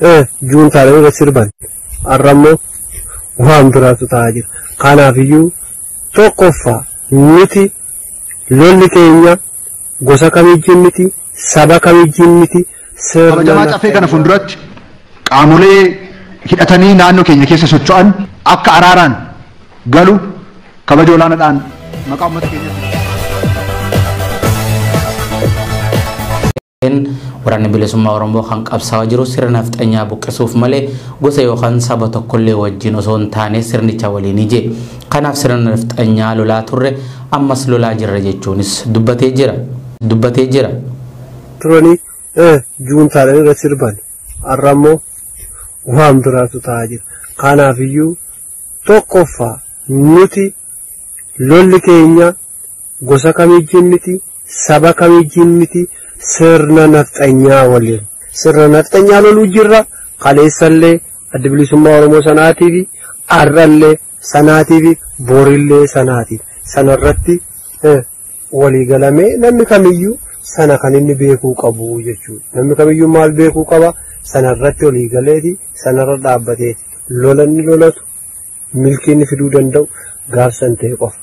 Juuntaadhaan irra sirban. Har'a immoo waan biraatu ta'aa jira. Kanaafiyyuu tokkoffaa nuti lolli keenya gosa kamijjiin miti, saba kamijjiin miti, sirna Kabajamaa caffee kana fuulduratti qaamolee hidhatanii naannoo keenya keessa socho'an akka araaraan galu kabaja olaanaadhaan maqaa uummata keenyaatti. Waraanni bilisummaa Oromoo kan qabsaa'aa jiru sirna nafxanyaa buqqisuuf malee gosa yookaan saba tokkollee wajjin osoo hin taane sirnicha waliin ije. Kanaaf sirna nafxanyaa lolaa turre ammas lolaa jirra jechuunis dubbatee jira. Dubbatee jira. Turanii juuntaadhaan irra sirban. Har'a immoo waan biraatu ta'aa jira. Kanaafiyyuu tokkoffaa nuti lolli keenya gosa kamijjiin miti, saba kamijjiin miti, sirna nafxanyaa waliin. Sirna nafxanyaa loluu jirra. Kaleessallee adda bilisummaa Oromoo sanaatiif, har'allee sanaatiif, borillee sanaatiif. Sanarratti walii galamee namni kamiyyuu sana kan inni beekuu qabu jechuudha. Namni kamiyyuu maal beekuu qaba? Sanarratti walii galeeti, sanarra dhaabbateeti. Lola inni lolatu milkii inni fiduu danda'u gaafsan ta'e qofa.